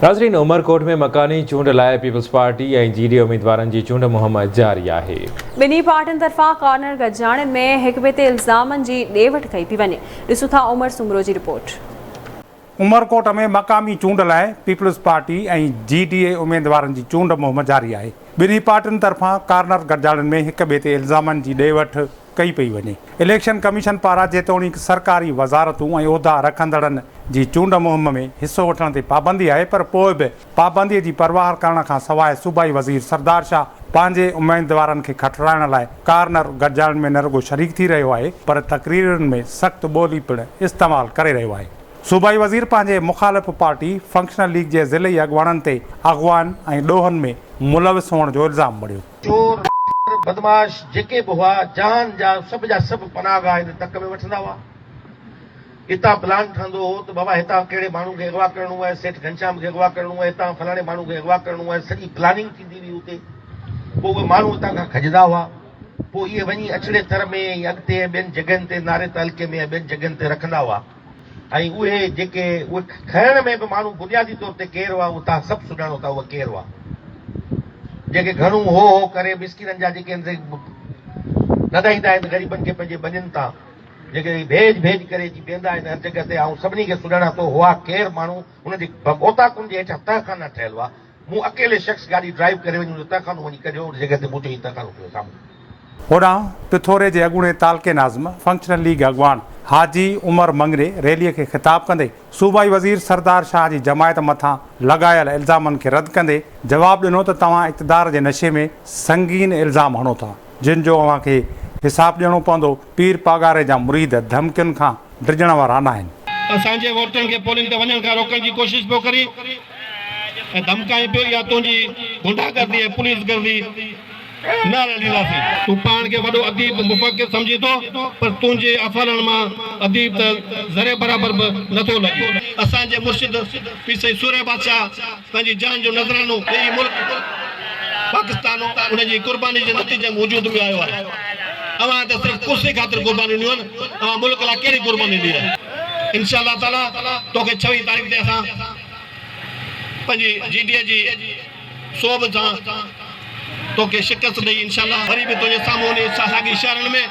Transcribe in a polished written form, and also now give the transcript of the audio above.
ناظرين عمرڪوٽ ۾ مڪاني چونڊ لاء پيپلز پارٽي ۽ جي ڊي اميدوارن جي چونڊ مهم جاري آهي. ٻنهي پارٽين طرفان ڪارنر گڏجاڻين ۾ هڪٻئي تي الزامن جي ڏي وٺ ڪئي پئي وڃي. ڏسون ٿا عمر سومرو جي رپورٽ. عمرڪوٽ ۾ مقامي چونڊ لاء peoples party ۽ G D A اميدوارن جي چونڊ مهم جاري آهي. ٻنهي پارٽين طرفان ڪارنر گڏجاڻين ۾ هڪ ٻئي تي الزامن جي ڏي وٺ ڪئي پئي وڃي. اليڪشن ڪميشن پاران جيتوڻيڪ سرڪاري وزارتون ۽ عهدا رکندڙن جي چونڊ مهم ۾ حصو وٺڻ تي پابندي آهي پر پوء به پابندي جي پرواهه ڪرڻ کان سواء صوبائي وزير سردار شاهه پنهنجي اميدوارن کي کٽرائڻ لاء ڪارنر گڏجاڻين ۾ نه رڳو شريڪ ٿي رهيو آهي پر تقريرن ۾ سخت ٻولي پڻ استعمال ڪري رهيو آهي. صوبائي وزير پنهنجي مخالف پارٽي فنڪشنل ليگ جي ضلعي اڳواڻن تي اغوائن ۽ ڏوهن ۾ ملوث هئڻ جو الزام مڙهيو. چور، بدمعاش جيڪي به هئا، جهان جا سڀ جا سڀ پناهه گاهه هن تڪ ۾ وٺندا هئا. اتان پلان ٺهندو هو ته بابا هتان ڪهڙي ماڻهو کي اغوا ڪرڻو آهي، سيٺ گهنشام کي اغوا ڪرڻو آهي، هتان فلاڻي ماڻهو کي اغوا ڪرڻو آهي، سڄي پلاننگ ٿيندي هئي اتي. پوء اهي ماڻهو اتان کان کڄندا هئا. پوء اهي وڃي اڇڙي ٿر ۾ ۽ اڳتي ۽ ٻين جڳهين تي ناري تعلقي ۾ ۽ ٻين جڳهين تي رکندا هئا. ۽ اهي جيڪي اهي کڻڻ ۾ به ماڻهو بنيادي طور تي ڪير هئا اهو توهان سڀ سڃاڻو ٿا اهي ڪير هئا جيڪي گهڻو هو هو ڪري مسڪينن جا جيڪي لڏائيندا آهن غريبن کي پنهنجي ٻنين تان جيڪي ڀيڄ ڀيڄ ڪري اچي بيهندا آهن هر جڳهه تي آئون سڀني کي سڃاڻان ٿو هئا ڪير ماڻهو انهن جي اوطاقن جي هيٺان تهه خانا ٺهيل هئا مون اڪيلي شخص گاڏي ڊرائيو ڪري وڃي ان جو تهخانو وڃي ڪڍيو ان جڳهه تي مون چيو هي تهخانو پيو سامهون. هوڏانهن پٿوري جي اڳوڻي تعلقي ناظم فنڪشنل ليگ اڳواڻ حاجي عمر مڱري ريلي کي خطاب ڪندي صوبائي وزير سردار شاهه جي جماعت مٿان لڳايل الزامن کي رد ڪندي جواب ڏنو ته توهان اقتدار جي نشي ۾ سنگين الزام هڻو ٿا جن جو اوهان کي حساب ڏيڻو پوندو، پير پاڳاري جا مريد ڌمڪين کان ڊڄڻ وارا ناهن. اسان جي ووٽرن کي پولنگ تي وڃڻ کان روڪڻ جي ڪوشش پيو ڪرين ۽ ڌمڪائين پيو اها تنهنجي غنڊا گردي ۽ پوليس گردي نه هلڻ ڏينداسين. تون پاڻ کي وڏو اديب مفڪر سمجهين ٿو پر تنهنجي افعالن مان اديب ته ذري برابر به نه ٿو لڳي. اسان جي مرشد پير سائين سورهيه بادشاهه پنهنجي جان جو نذرانو ڏئي هي ملڪ پاڪستان ان جي قرباني جي نتيجي ۾ وجود ۾ آيو آهي. اوهان ته صرف ڪرسي خاطر قربانيون ڏنيون آهن، اوهان ملڪ لاء ڪهڙي قرباني ڏني آهي؟ انشاء الله تعاليٰ توکي ڇويهين تاريخ تي اسان پنهنجي جي ڊي اي جي سوڀ سان توکي شڪست ڏئي انشاء الله وري به تنهنجي سامهون انهي ساڳي شهرن ۾.